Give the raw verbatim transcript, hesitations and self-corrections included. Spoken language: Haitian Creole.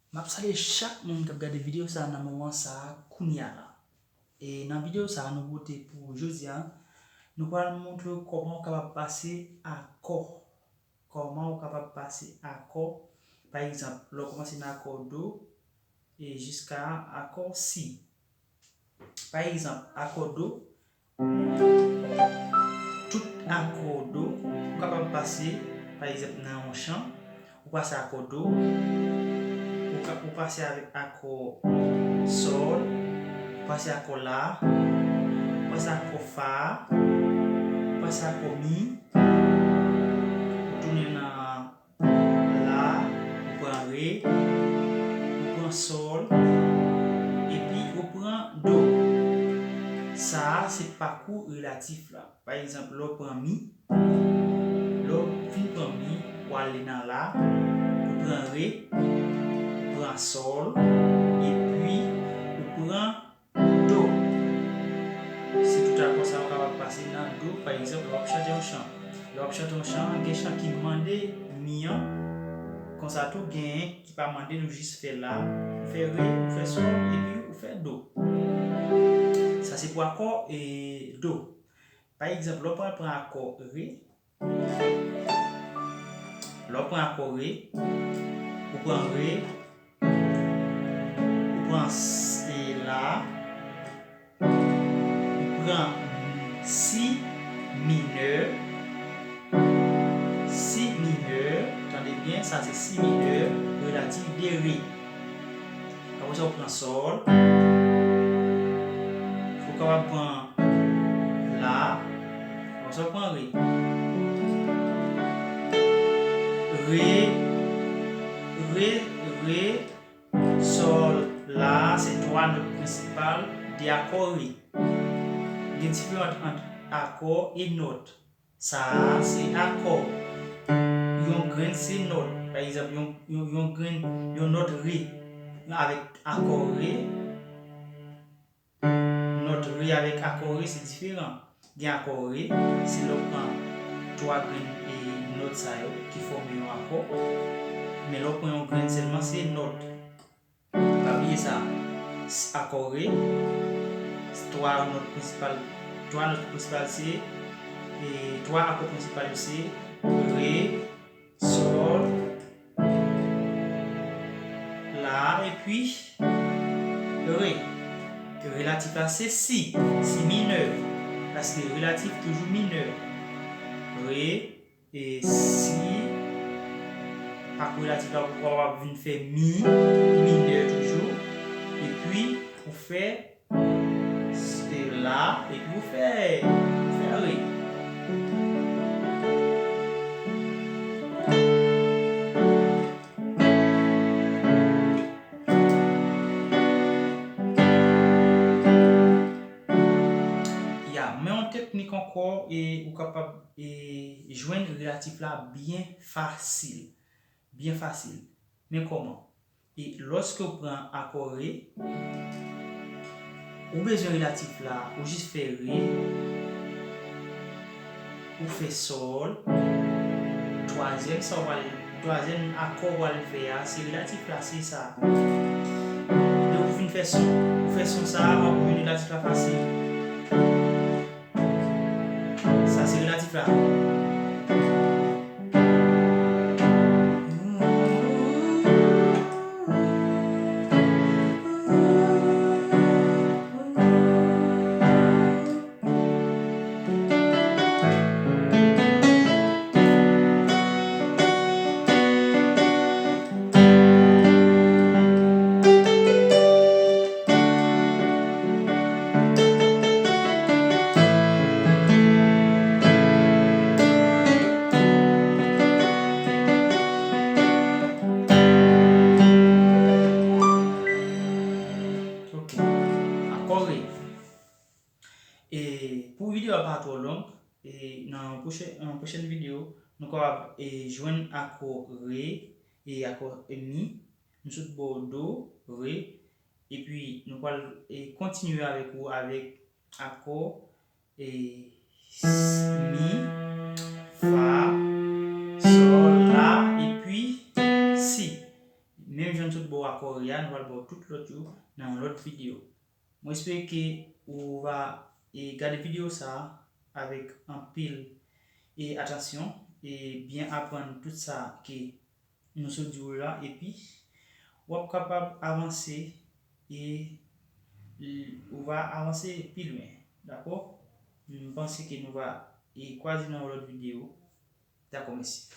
M ap salye chak moun k ap gade videyo sa a nan moman sa a kounye a la. E nan videyo sa a nou pote pou jodi a, nou pral montre w kòman w kapab pase akò. Kòman w kapab pase akò. Pa egzanp, lè w kòmanse nan akò do e jiska akò si. Pa egzanp, akò do, tout akò do, ou kapab pase, pa egzanp, nan yon chan, ou pase akò do, ou ka, ou pase avèk akò sòl, ou pase akò la, ou pase akò fa, ou pase akò mi, ou tounen nan la, ou pran re, ou pran sòl, epi ou pran do. Sa a se pakou relatif la. Pa egzanp, lè w pran mi, lè w fin pran mi, ou ale nan la, ou pran re, ou pran sòl, epi ou pran do. Se tout akò sa yo kapab pase nan do, pa egzanp, lè w ap chante yon chan. Lè w ap chante yon chan, gen chan ki mande mi an, konsa tou genyen ki pa mande l, ou jis fè la, ou fè re, ou fè sòl, epi ou fè do. Sa se pou akò e do. Pa egzanp, lè w pran, pran akò re, lè w pran akò re, ou pran re, ou pran s-, e la, ou pran si minè, si minè, tande byen, sa se si minè, relatif de re. Apre sa, ou pran sòl. Ou kapab pran la. Apre sa, ou pran re. Re, re, re, sòl, la, se twa nòt prensipal de akò re. Gen diferans ant akò e nòt. Sa a se akò. Yon grenn se nòt. Pa egzanp, yon, yon, yon grenn, yon nòt re avèk akò re. Nòt re avèk akò re se diferan. Gen akò re, se lè w pran twa grenn e nòt sa yo ki fòme yon akò. Men lè w pran yon grenn sèlman, se nòt. Pa bliye sa, s-, akò re, s-, twa nòt prensipal, twa nòt prensipal se, e, twa akò prensipal yo se re, sòl, la, epi re. Relatif la se si, si minè, paske relatif toujou minè. Re, E si pa korelatif la, ou kapab vin fè mi minè toujou, epi ou fè s-, e la, epi ou fè, ou fè re. Ya, men yon teknik ankò, e ou kapab e jwenn relatif la byen fasil. Byen fasil. Men kòman? E lòske w pran akò re, ou bezwen relatif la, ou jis fè re, ou fè sòl, twazyèm sa w pral, twazyèm akò w pral fè a, se relatif la, se sa. Lè ou fin fè son, ou fè son sa a, w ap jwenn relatif la fasil. Sa se relatif la. Ok. Akò re. E pou videyo a pa twò long, e nan pwochè-, nan pwochèn videyo, nou kapab, e, jwenn akò re e akò mi. Nou sot bò do, re, epi nou pral, e, kontinye avèk ou avèk akò, e, s-, mi, fa, sòl, la, epi si. Menm jan n sot ba w a Corey a, nou pral ba w tout lòt yo nan yon lòt videyo. Mwen espere ke ou va e, gade videyo sa a avèk anpil e, atansyon e byen aprann tout sa ke nou sot di w la, epi w ap kapab avanse e l- ou va avanse pi lwen. Dakò? M panse ke nou va e, kwaze nan yon lòt videyo. Dakò, mèsi.